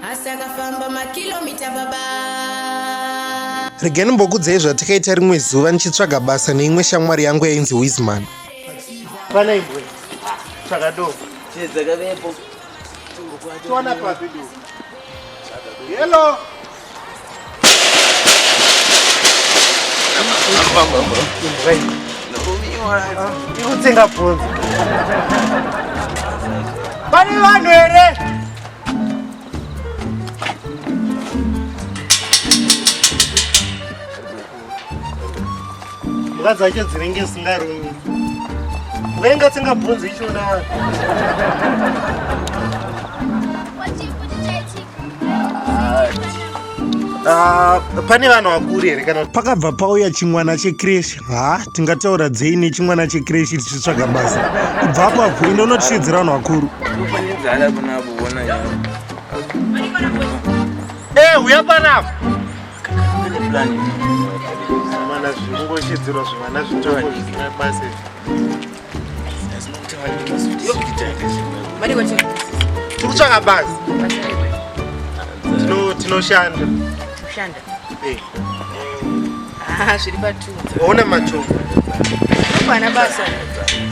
Asi akafamba makilomita baba. Regai ndimbokudzai zvatakaita rimwe zuva ndichitsvaga basa neimwe shamwari yangu yainzi Wisman. Pana imbwe. Tsvaga do. Chedzakavepo. Tiwana papi do. Hello. Imbwa iyi. Ikutsenga bvunzo. Pane vanhu here? Mhuka dzacho dzinenge dzisingarumi. Mhuka ingatsenga bvunzo ichiona vanhu. Ah, pane vanhu vakuru here kana Pakabva pauya chimwana checreche, ha tingataura dzei nechimwana checreche tichitsvaga basa. Kubva apapo ine unotichidzira vanhu vakuru. Nzara kunapo bona yawo. Eh, uya panapa. Kune plan. Mana zvingochidzirwa zvivana zvitoko zvisina basa. Tiri kutsvaga basa. Tino tinoshanda. Kushanda. Eh, Ah, zviri patu. waona machongo. Kwana basa.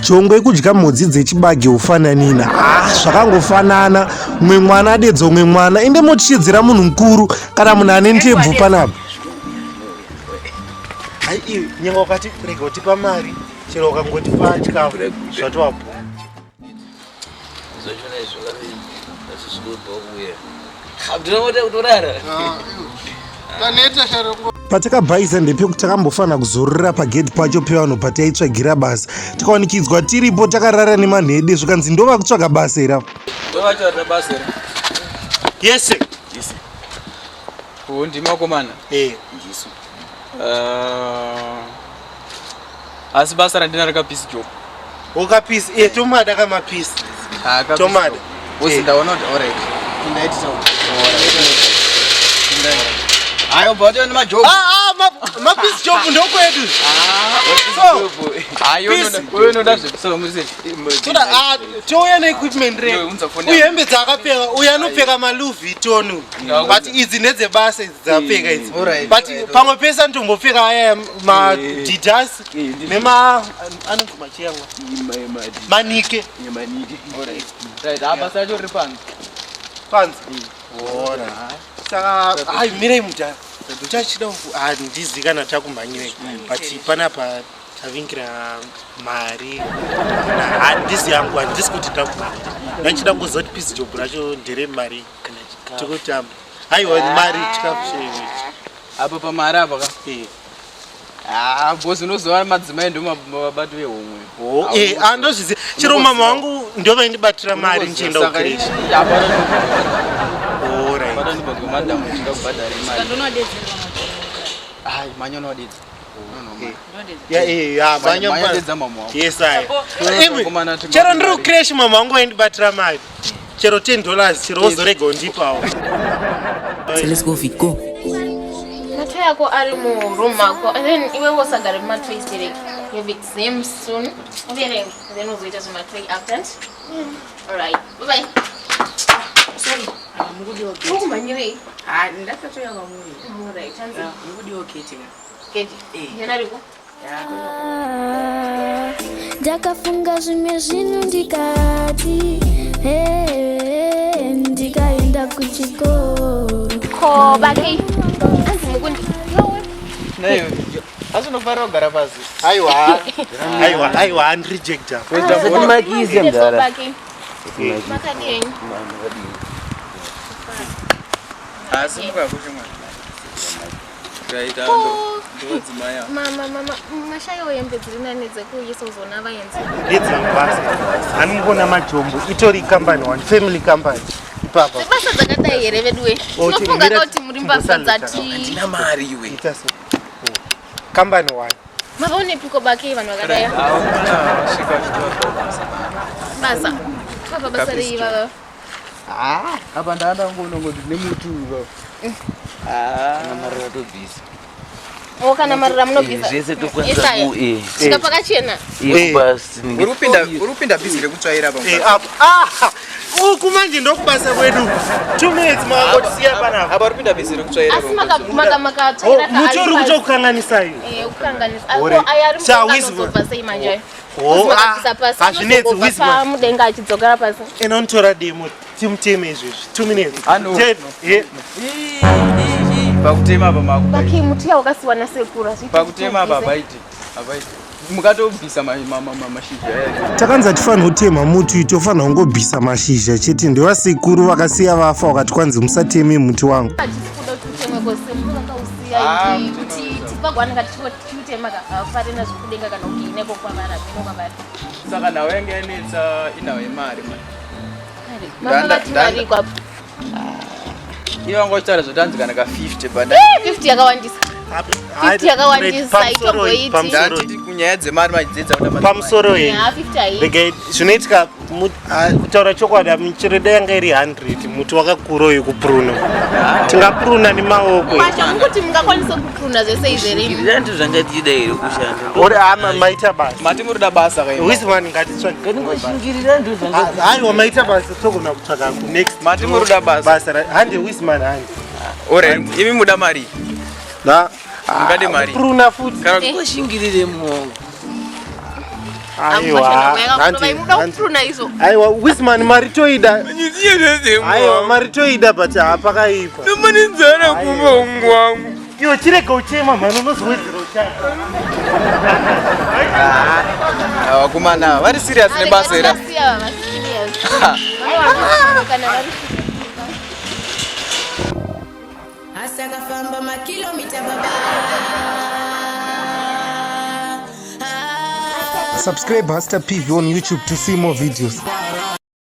Jongwe kudya mhodzi dzechibage ufananina. Ha zvakangofanana, umwe mwana adedza umwe mwana, ende motichidzira munhu mukuru kana munhu ane ndebvu panapa. Hai iwe, nyengo wakati rega utipa mari, chero ukangotipa chikafu zvatovapo. Zvachona izvo zvakadini? Zvasvikopa kuuya. Ndinoda kutorara. Taneta sharo. Patakabhaisa ndepekuti takambofanira kuzorora pagedhi pacho pevanhu pataitsvagira basa. Tikawanikidzwa tiripo takarara nemanhede zvikanzi ndova kutsvaga basa here apa. Ndovacho basa here? Yes. sir. Oh, ndimi vakomana. Eh, Ndisu. Asi basa randina rakapisi job. Ukapisi, eh tomada kamapisi. Ah, kapisi Tomada. job. Bosi Eh. ndaona kuti alright. Pinda iti Pinda. Hayo bado ni majob. Ah, ah, mapisi job ndokwedu. So, Hayo Pisi. uyo unoda zvekusoro muri sei? toda ah touya neequipment Iwe, re. unza phone Uyu yako. hembe dzaakapfeka, uyu anopfeka maLouis Vuitton. uyu. But idzi ndedzebasa idzi dzaapfeka idzi. Alright, But alright, pamwe pese anotombopfeka aya maDidas nema anonzi machiyamwa. Manike Alright. Right, ah basa racho riri panze. panze. Ora. Saka hai mirai mudhara. Tachida handizivi kana takumhanyirei but panapa tavingira mari handisi yangu handisi kuti takumhanyira ndachida kuziva kuti piece job racho ndere mari tikutamba aiwa mari chikafu cheichi Apa pamari apa ka. Eh. Ah, bosi unoziva madzimai ndo mabati vehomwe. Oh, eh, andozviziva chero mama wangu ndo vaindibatira mari ndichienda kukirechi Alright. Patanibvunzwa madam uchinga kubhadhara imari. Ndonodedzerwa. Ai, manyona wadedza. Ya, eh, ya, manya Manya pa- wadedza mama wako. Yes, I. Imwe, Vakomana tinga- chero ndiri kucrash mama wangu vaindibatira mari chero 10 dollars chero wozorega undipawo So let's go Vic, go. Matoy ako ari muroom mako and then iwe wosagara mumatoy stereki. You have exams soon. Uverenge then uzoita zvematoy after. Alright. Bye bye. Sorry. Mukudiwa gate. Ukumhanyirei? Ah, ndakatoya kwamuri. Alright. Hanzi Mukudiwa gate ka. gate. Eh. Yena riko. Ndakafunga zvimwe zvinhu ndikati "Hey, ndikaenda kuchikoro." Ko bakei. Hanzi mukundi. Yowe. Nayo. Asi unofanira kugara pasi. aiwa aiwa aiwa andirejecta Makizi mdara. Bakei. Makadi henyu. Asi mukakushe mwana. Right, ando. Ko. Ndodzimai ava. Mama mama mashayiwo hembe dziri nani dzekuuyisa uzoona vaenzi. ndedzebasa haningona majombo itori company one family company ipapa Dzebasa dzakadai here veduwe? Oh, Tinofunga mira, kuti muri mbavha timbosaluta. dzati. Na mari iwe. ita so company one Mavaonepiko bakei vanhu vakadai? Ah, vakomana vasvika vachitora basa. Basa. Vabva basa rei vava? Ah, apa ndaanda kungonongoti nemuti uyu. Ah, Kana mari ratobvisa. O kana marara munobvisa. Zvese tokwanisa Isaya. ku eh, Svika pakachena. eh, kubasa Uri kupinda uri kupinda bhizi rekutsvaira pa. Eh, apo. Ah, uku manje ndokubasa kwedu. 2 minutes makangotisiya panapa. Apa uri kupinda bhizi rekutsvaira. Asi makatsvaira Muti uri kutokukanganisai. kukanganisa. Ore. Ako aya ari Sha, mudenga Wisman. anozobva sei manje ayo? Oh, Makabvisa pasi. hazvinetsi anozobva Wisman. pamudenga achidzokera pasi. Inonotora demo timuteme izvezvi. 2 minutes. Ah, no. Ten, yeah. Pakutema apa maku. Baki muti wakasiwa nasekuru. hazviiti Pakutema apa kuti ubvise. hapaiti. Hapaiti. Mukatobvisa mashizha aya. Takanzi hatifanira kutema muti, tofanira kungobvisa mashizha chete. Ndevasekuru vakasiya vafa vakati kwanzi musateme muti wangu. Hatisi kuda kuti utemwe kosi sekuru vakausiya Ah, kuti kutema kuti tipagwana tichiutema parina zvekudenga kana ukiineko kwavari hameno kwavari. Saka nhau yange yanetsa inhau yemari man. Mama Ndanda- vati mari ikwapo. Ivo vanga vachitaura zvotanzi kana ka 50 but 50 yakawandisa. 50 yakawandisa, itomboiti. ndatiti kunyaya dzemari machidzedza kuda madzimai. Pamusoro hei. Ha 50 haii. Regai zvinoitika kutaura chokwadi michero yanga iri 100 muti wakakura uyu kupruna. Tingapruna nemaoko. Kwasha mukuti mungakwanisa kupruna zvese izvi here? Shingirira ndizvo zvanga tichida here kushanda. Ori ama maita basa. Mati muri kuda basa kai. Wisman ngatitsvage. Ngatingoshingirira ndizvo zvanga Haiwa maita basa togona kutsvaga ku next. Mati muri kuda basa. Basa hande Wisman hande. Alright, imi muda mari. Na Mungade mari. Pruna futi. Kana Ngoshingirire muongo. Aiwa. hande, Muda hande. kupruna izvo. Aiwa Wisman mari toida. Aiwa mari toida but hapakaipa. Nomanizana kumba ungu wangu. Iwe chirega uchema mhani unozowedzera uchema. Vakomana vari serious nebasa here? Vasiya vasi serious. Kana vari Asi akafamba makilomita baba. Subscribe Hasta PV on YouTube to see more videos.